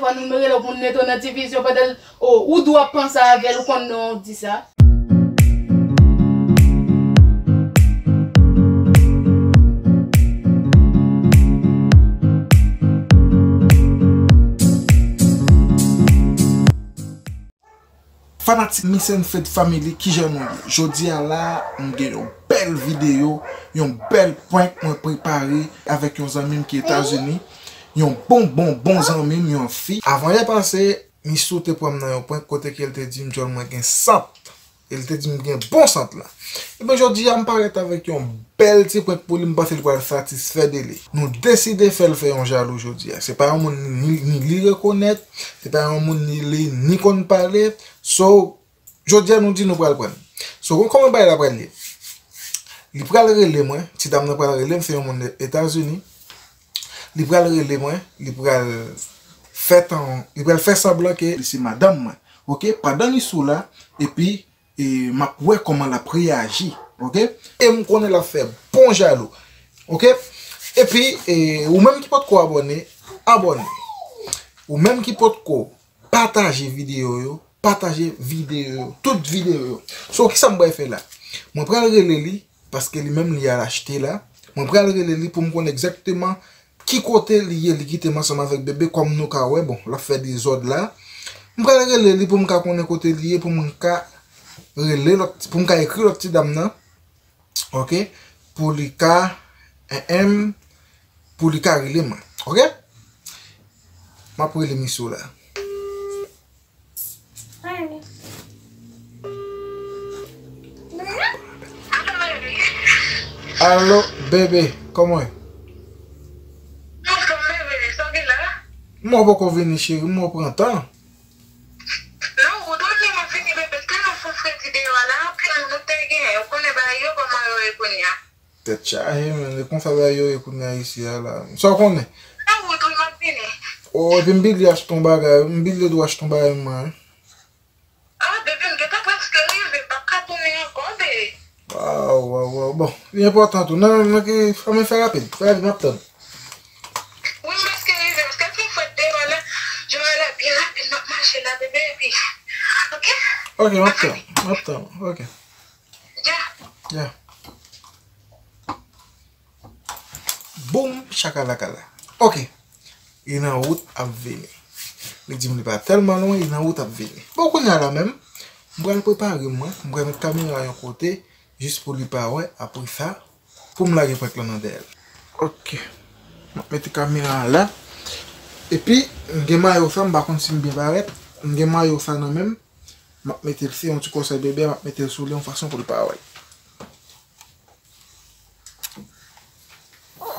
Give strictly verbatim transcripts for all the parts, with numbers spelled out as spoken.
Fò nou rele w pou n mete w nan division pandan l, o, ou dwe ap panse avè l, ou konn non w di sa. Fanatik Miss and Fed Family, kijan nou ye? Jodi a la, m gen yon bèl videyo, yon bèl prank mwen prepare avèk yon zanmi m ki Etazini. Yon bon, bon, bon zanmi m, yon fi. Avan yè pase, Missou te pran m nan yon prank kote ke l te di m djòl mwen gen sant. E l te di m gen bon sant la. Ebyen, jodi a, m parèt avèk yon bèl ti prank pou li, m panse l pral satisfè de li. Nou deside fè l fè yon jalou jodi a. Se pa yon moun ni, ni li rekonèt, se pa yon moun ni li ni konn pale. So, jodi a nou di nou pral pran l. So, kòman bagay la pral ye? Li pral rele mwen, ti dam nan pral rele m, se yon moun Etazini. Li pral rele mwen, li pral fè tan, li pral fè sanblan ke li se madanm mwen. Oke, pandan li sou la, epi e, m ap wè kòman l ap reyaji, oke? E m konnen l ap fè bon jalou, oke? Epi, e, ou menm ki potko abòne, abòne. Ou menm ki potko pataje videyo yo, pataje videyo yo, tout videyo yo. So, kisa m pral fè la? Mwen pral rele li, paske li menm li al achte la. Mwen pral rele li pou m konn egzakteman ki kote li ye, li kite m ansanm avèk bebe, kòm nou ka wè, bon, l ap fè dezòd la. M pral rele li pou m ka konnen kote li ye, pou m ka rele lòt, pou m ka ekri lòt ti dam nan, oke, pou li ka, en, en, pou li ka rele mwen, oke? M ap rele Missou la. Alo, bebe, kòman w ye? Anfòm, bebe, sa w gen la? Mwen poko vini, cheri, mwen pran tan. Non, ou dòmi, mwen vini, bebe, tèlman fè fredi deyò a la, anpil moun ou te genyen, ou konnen bagay yo, kòman yo ye kounye a? Tèt chaje, men, e konsa bagay yo ye kounye a isi a la. Sa w konnen? Nan wout, wi, m ap vini. O, epi m bliye achte yon bagay, m bliye dwe achte yon bagay mwen. Ah, bebe, m gentan prèske rive, m p ap ka tounen ankò, bebe. Waw, waw, waw. Bon, li enpòtan tou. Non, non, non, ki, fò mwen fè rapid. Fè rapid, m ap tann. Wi, m prèske rive, paske l fin frèt deyò la. Jan w wè la, byen rapid, m ap mache la, bebe, epi, oke? Oke, m ap tann, m ap tann, oke. Ya. Ya. Boum, chakalakala. Oke. Li nan wout ap vini. Li di m li pa tèlman lwen, li nan wout ap vini. Bon, kounye a la menm, m pral prepare mwen, m pral met kamera yon kote, jis pou li pa wè, apre sa, pou m lage prank lan nan dèyè l. Oke. M ap mete kamera a la. Epi, m gen mayo sa, m pa konn si m byen parèt. M gen mayo sa nan men m. M ap mete l, se yon ti konsèy bebe, m ap mete l sou li yon fason pou l pa wè l.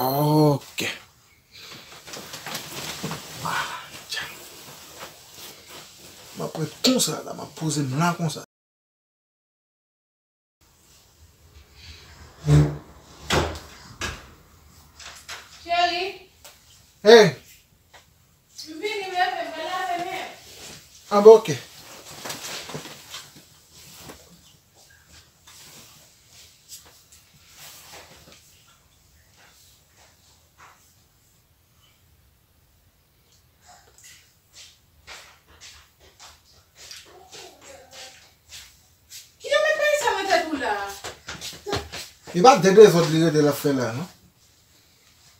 Oke. M ap ret konsa la, m ap poze m la konsa. Cheri. Hey. M vini, bebe, m pral lave men. Ah, bon, oke. Kijan met bagay sa nan tèt ou la? E pa de dezòd li rete l ap fè la, non?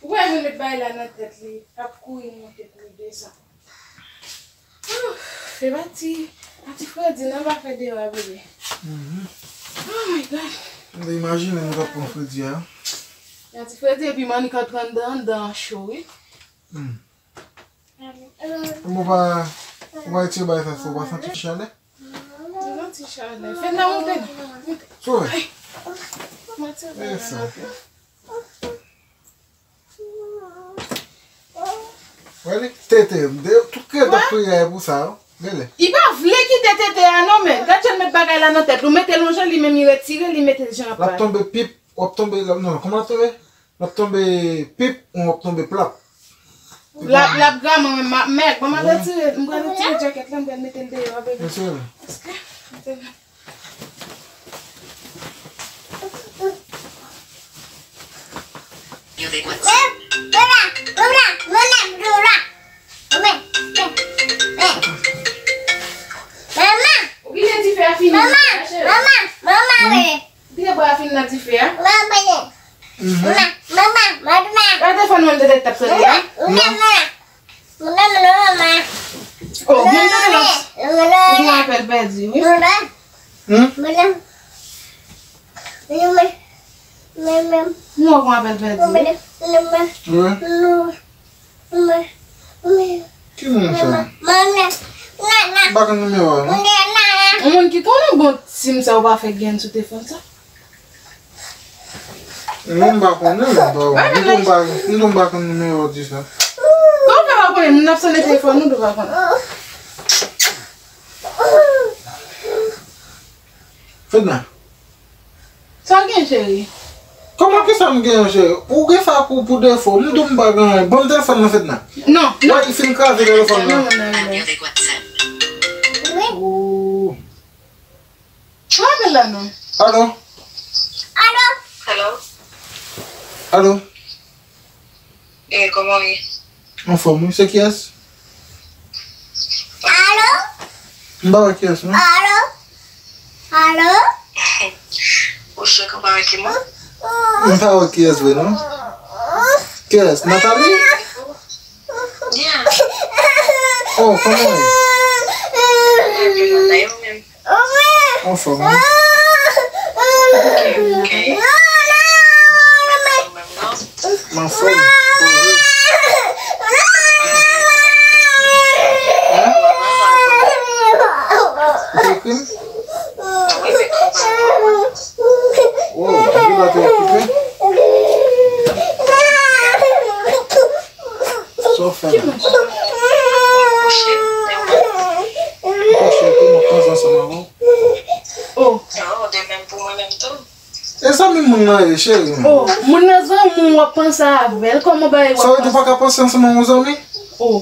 Ou wè moun met bagay la nan tèt li, ap kouri monte, kouri desann. Ouf, e pa ti, pa ti fredi, non, pa fè deyò a, bebe. Mhm. Oh my God. M te imajine nou t ap pran fredi a. Yon ti fredi, epi mannik antre anndan, anndan an cho, wi. Hmm. Ou pa, ou pa retire bagay sa, ou pa santi chalè? Mwen santi chalè. Fè nan monte non. Monte. Sou vre? Ay. Mwen tire bagay la. Wè li? Tete, de, tout kreyòl t ap priye pou sa, wi. Gade. Li pa vle kite tete a non, men. Gad jan l met bagay la nan tèt. Ou mete l yon jan, li menm li retire, li mete l jan l ap pale. L ap tonbe pip, w ap tonbe, non, non, kòman l ap tonbe? L ap tonbe pip, ou w ap tonbe plap. L ap, l ap graman, men m ap mèg. Bon, m ap retire, m pral retire djakèt la, m pral mete l deyò, bebe. Retire l. Paske, You think what? Manman, manman, manman, manman. Pite bwa a fin nan dife a. Manman, manman, manman. Gade telefòn mwen te t ap sone a. Manman, manman. Oh, mwen tande la. Ou gen apèl pèdi, wi. Hmm? Mwen gen apèl pèdi, wi. Wi. Ki moun sa? M pa konn nimewo a, non. Yon moun ki konnen bon sim sa ou pa fè gen sou telefòn sa? Non, m pa konnen, m pa, m tou m pa, m tou m pa konn nimewo di sa. Kòman w fè pa konnen? Moun ap sone telefòn ou tou pa konnen. Fedna. Sa gen, cheri? Kòman ki sa m gen, cheri? Ou gen sa pou, pou defo. M tou m pa gen anyen. Ban m telefòn nan, Fedna. Non, non. Wè, li fin kraze telefòn nan. Non, non, non. Oh. Rapel la non. Alo? Alo? Alo? Alo? E, kòman w ye? Anfòm, wi. Se kiyès? Alo? M pa wè kiyès, non. Alo? Alo? Ou sure ke w pa wè ki moun? M pa wè kiyès vre, non. Kiyès? Nathalie? Yeah. Oh, kòman w ye? Mwen byen, mwen la, e ou menm? Anfòm, wi. Ok, ok. M anfòm, poze. Hein? Ou te ekri m? Oh, ou te ekri m? Sa w fè la? Ki moun sa? Mwen kouche tou, mwen panse ansanm avè w. Oh. Oh, de menm pou mwen menm tou. E zanmi moun nan ye, cheri. Oh, moun nan zanmi w, w ap panse avè l. Kòman bagay w ap panse? Sa vle di w pa ka panse ansanm ak yon zanmi? Oh.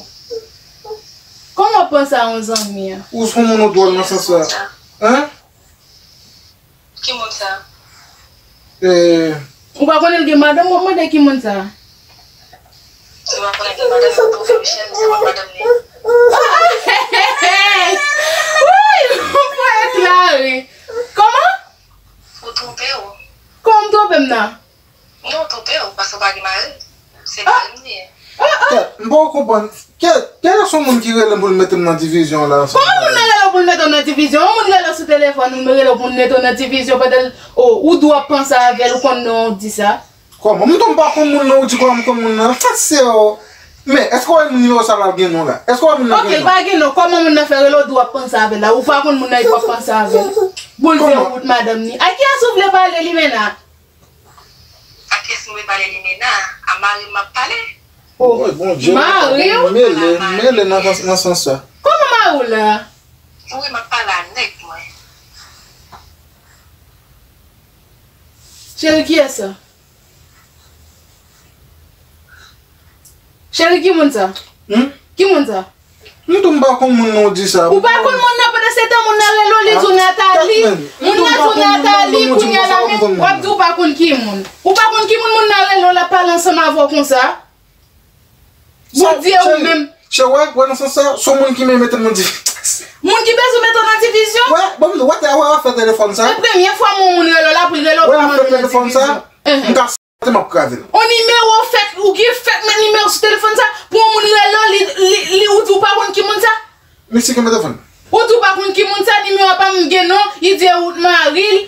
Kòman w ap panse a yon zanmi an? Ou se yon moun ou dwòl nan sans sa. Hein? Ki moun sa? Eh. Ou pa konnen l gen madanm, w ap mande ki moun sa? Ou pa konnen l gen madanm, ou twonpe Michel, se pa madanm li. Wouy, ou fè klare. Kòman? Ou twonpe w. Kòman m twonpe m nan? Non, twonpe w, paske w pa gen mari. Se mari m li ye. Kèt, m poko konprann. Kèt, kèt èske yon moun ki rele m pou l mete m nan divizyon la? Kòman moun nan rele w pou l mete w nan divizyon? Yon moun rele w sou telefòn, ou rele w pou l mete w nan divizyon pandan l, oh, ou di w ap panse avè l, ou konn non w di sa. Kòman? M tou m pa konn moun nan, ou di kòman m konn moun nan? Sa se, oh. Men, èske w wè nimewo sa la gen non la? Èske w wè moun nan gen non? Ok, l pa gen non. Kòman moun nan fè rele w di w ap panse avè l la? Ou pa konn moun nan epi w ap panse avè l. Pou l di w out madanm ni. A kiyès ou vle pale, Limena? A kiyès mwen pale, Limena? A mari m ap pale. Oh, Bondye, mari w? Mele, mele nan, nan sans sa. Kòman mari w la? Wi, m ap pale a nèg mwen. Cheri, kiyès sa? Cheri, ki moun sa? Hmm? Ki moun sa? M tou m pa konn moun nan ou di sa. Ou pa konn moun nan, pandan se tan moun nan rele w, li di w Nathalie. Moun nan di w Nathalie, kounye a la menm, w ap di w pa konn ki moun. Ou pa konn ki moun moun nan rele w, l ap pale ansanm avè w konsa. Bondye ou menm. Chè, wè, wè nan sans sa, se yon moun ki men mete m nan divizyon. Moun ki bezwen mete w nan divizyon? Wè, bon, m di, wè, wè, wè, afè telefòn sa. Se premye fwa m wè yon moun rele w la pou l rele w pou l mete w nan divizyon. Wè, afè telefòn sa. M ka Te m ap kraze l. On nimewo fèk, ou gen fèk met nimewo sou telefòn sa, pou yon moun rele w, li, li, li, ou di w pa konn ki moun sa? Misye ki mete fon. Ou di w pa konn ki moun sa, nimewo a pa menm gen non, li di e ou t mari l,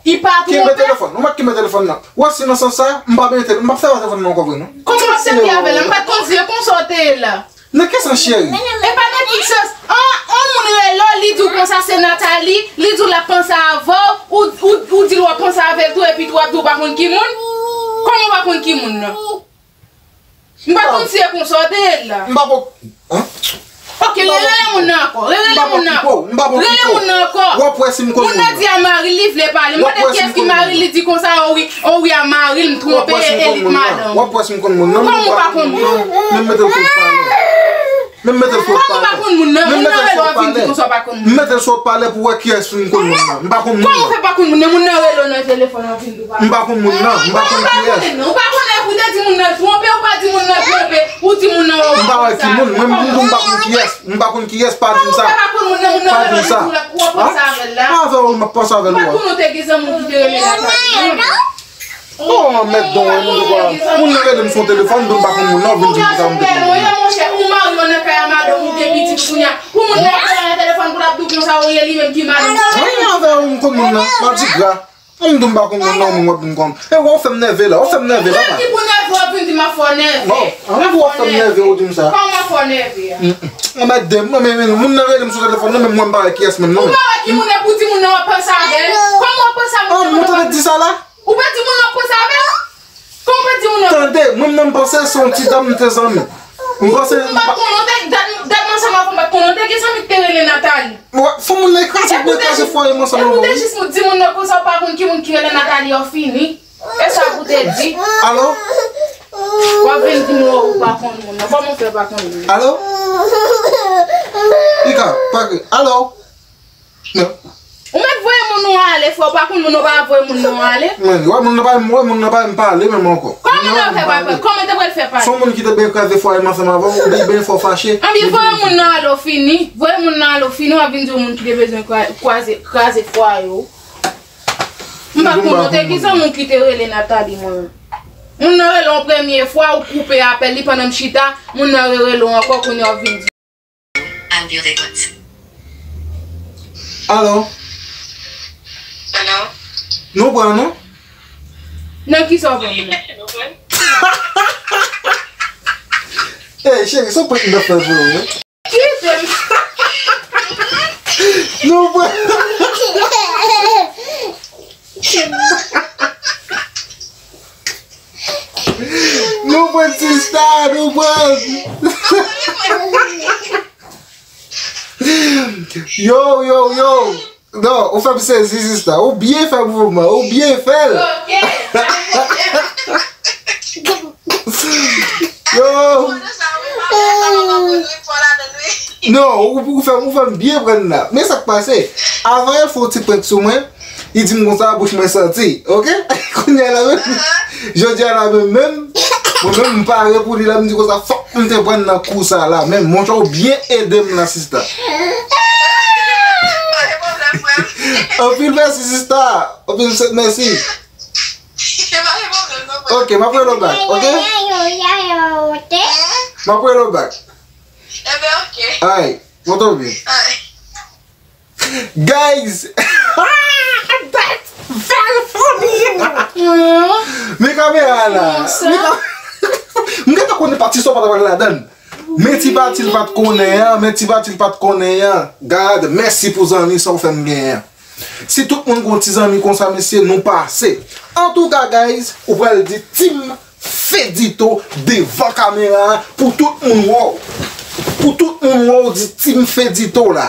li pa twonpe. Ki mete telefòn? Ou mèt ki mete telefòn nan. Ou wè si nan sans sa, m pa mete, m p ap sèvi telefòn nan ankò vre non. Kòman w ap sèvi avè l la? M pa t konn si e konsa w te ye la. Nan ki sans, cheri? E pa nan ki sans. An, on moun rele w, li di w konsa se Nathalie, li di w l ap panse avè w, ou, ou, ou di l w ap panse avè l tou, epi tou w ap di w pa konn ki moun. Kòman w pa konn ki moun nan? M pa konn si e konsa w te ye la. M pa po-, hein? Ok, rele moun nan ankò. Rele moun nan ankò. Rele moun nan ankò. W ap wè si m konn moun nan. Moun nan di a mari l li vle pale. M mande kiyès ki mari l, li di konsa, o wi, o wi, a mari l, m twonpe, e, e li k madanm. W ap wè si m konn moun nan. Kòman w pa konn moun nan? Men m mete l sou pale. Men m mete l sou pale. Kòman w pa konn moun nan? Moun nan rele w ap vin di konsa w pa konn moun nan. M mete l sou pale pou wè kiyès m konn moun nan. M pa konn moun nan. Kòman w fè pa konn moun nan? Moun nan rele w nan telefòn ap vin di w pa konn. M pa konn moun nan. M pa konn kiyès. Ou pa konnen, ou te di moun nan twonpe, ou pa di moun nan twonpe, ou di moun nan. M pa Ki moun? Mwen, m, m pa konn kiyès. M pa konn kiyès, pa di m sa. Pa di m sa. Ha? Mwen avè w, m ap panse avè l ou a. Oh, mèt don, moun nan rele m sou telefòn, m pa konn moun nan, vin di m sa, m te konn moun nan. Mwen avè w, m konn moun nan, m ap di gra. Ou m di m pa konn moun nan, moun w ap di m konn. E w ap fè m nève la, w ap fè m nève la. Ou menm ki pou nève, w ap vin di m ap fè w nève. Non, an w ap fè m nève, ou di m sa. Kòman w ap fè w nève a? Anmède m, non, men, men, moun nan rele m sou telefòn, non, men mwen m pa wè kiyès menm, non. Ou pa wè ki moun e pou di moun nan w ap panse avè l? Kòman w ap panse avè moun nan? An, ou tande di sa la? Ou pa di moun nan w ap panse avè l? Kòman w pa di moun nan? Tande, mwen menm m panse se yon ti dam m te zanmi. M panse m pa konnen, dat, dat m ansanm avè w, m pa konnen te gen zanmi ki te rele Nathalie. Fò moun nan kraze, mwen kraze fwaye m ansanm avè w. Ekoute jis, di moun nan konsa w pa konn ki moun ki rele Nathalie, w fini. E sa pou te di. Alo? W ap vin di m ou pa konn moun nan. Kòman w fè pa konn moun nan? Alo? Ika, pa gen. Alo? Non. Ou mèt voye moun ou ale, frè, w pa konn moun ou pa voye moun nan ale. Men, wè moun nan pa, wè moun nan pa menm pale menm ankò. Kòman te fè pa pale? Kòman te pral fè pale? Se yon moun ki te byen kraze fwaye m ansanm avè w, ou byen fè w fache. Anben, voye moun nan ale, w fini. Voye moun nan ale, w fini, w ap vin di yon moun ki te bezwen kwa-, kwaze, kraze fwaye w. M pa konn te ki sa moun ki te rele Nathalie mwen. Moun nan rele yon premye fwa, ou koupe apèl li pandan m chita, moun nan rerele w ankò, kounye a w vin di. Alo? Alo? Nou pran nou? Nan ki sa w pran nou? Ey, cheri, se yon prank m t ap fè pou ou, wi. Kite m. Nou pran. Nou pran sista, nou pran. Yo, yo, yo. Non, ou fè m sezi sista. Ou byen fè mouvman, ou byen fè l. Yo. Non, ou, ou fè, ou fè m byen pran la. Men sa k pase. Avan l fè yon ti prank sou mwen, li di m konsa, bouch mwen santi. Oke? Kounye a la menm, jodi a la menm, menm, mwen menm m pare pou li la, m di konsa, fòk m te pran nan kou sa la. Men, monchè, ou byen ede m la, sista. Anpil mèsi, sista. Anpil mèsi. Oke, m ap rele w back, oke? M ap rele w back. Ay, mwen tonbe. Guys! That's very funny! Men kamera la. Men ka-, m gentan konnen pati sa w pa t ap pral ladan. Men ti pati l pa t konnen an, men ti pati l pa t konnen an. God, mèsi pou zanmi sa w fè m genyen an. Si tout moun gon ti zanmi konsa, mesye, nou pase. Antouka, guys, ou pral di Team Fedito devan kamera a pou tout moun wè w. Pou tout moun wè w di Team Fedito la.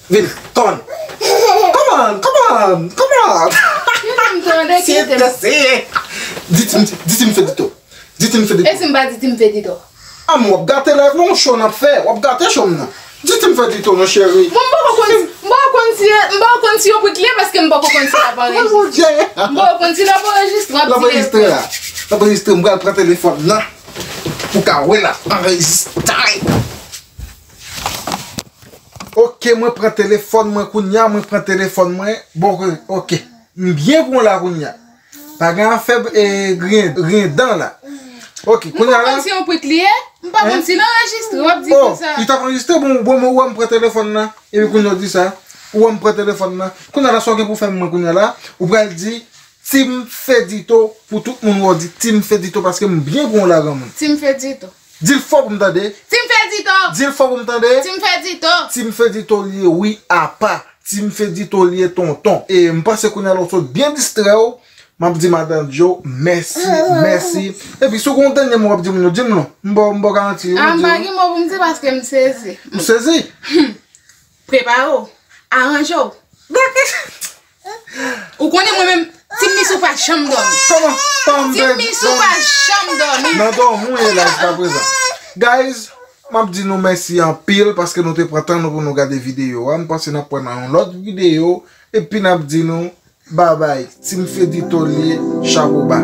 Vin, come on. Come on, come on, come on. Kite m tande, kite m. Di Team, di Team Fedito. Di Team Fedito. E si m pa di Team Fedito? A, men w ap gate live la, yon show n ap fè. W ap gate show m nan. Di Team Fedito non, cheri. Bon, m poko konn, m poko konn si, m poko konn si yon prank li ye paske m poko konn si l ap anrejistre. M poko konn si l ap anrejistre, w ap di l ap anrejistre la. L ap anrejistre, m pral pran telefòn nan. Ou ka wè l ap anrejistre. Oke, mwen pran telefòn mwen kounye a, mwen pran telefòn mwen. Bon, oke. M byen bon la kounye a. Pa gen afè, e, griyen, griyen dan la. Oke, kounye a la. M pa konn si yon prank li ye. M pa konn si l anrejistre, w ap di konsa. Oh, li t ap anrejistre, bon, bon, mwen wè m pran telefòn nan. Epi kounye a w di sa. Ou wè m pran telefòn nan. Kounye a la, sa w gen pou fè mwen kounye a la. Ou pral di, Team Fedito, pou tout moun wè w di Team Fedito, paske m byen bon la, granmoun. Team Fedito. Di l fò pou m tande. Team Fedito! Di l fò pou m tande. Team Fedito! Team Fedito li ye, wi, apa. Team Fedito li ye, tonton. E m panse kounye a la w sot byen distrè w. M ap di Madan Djo, mèsi, mèsi. Epi si w gen yon dènye mo w ap di moun yo, di m non. M ba w, m ba w garanti, wi. A, m pa gen mo pou m di paske m sezi. M sezi? Prepare w. Aranje w. Ou konnen mwen menm, Team Misou pa janm dòmi. Kòman? Team Misou pa janm dòmi. Nan dòmi w ye la jiskaprezan. Guys, m ap di nou mèsi anpil paske nou te pran tan nou pou nou gade videyo a. M panse n ap pran nan yon lòt videyo. Epi n ap di nou babay. Team Fedito li ye, chapo ba.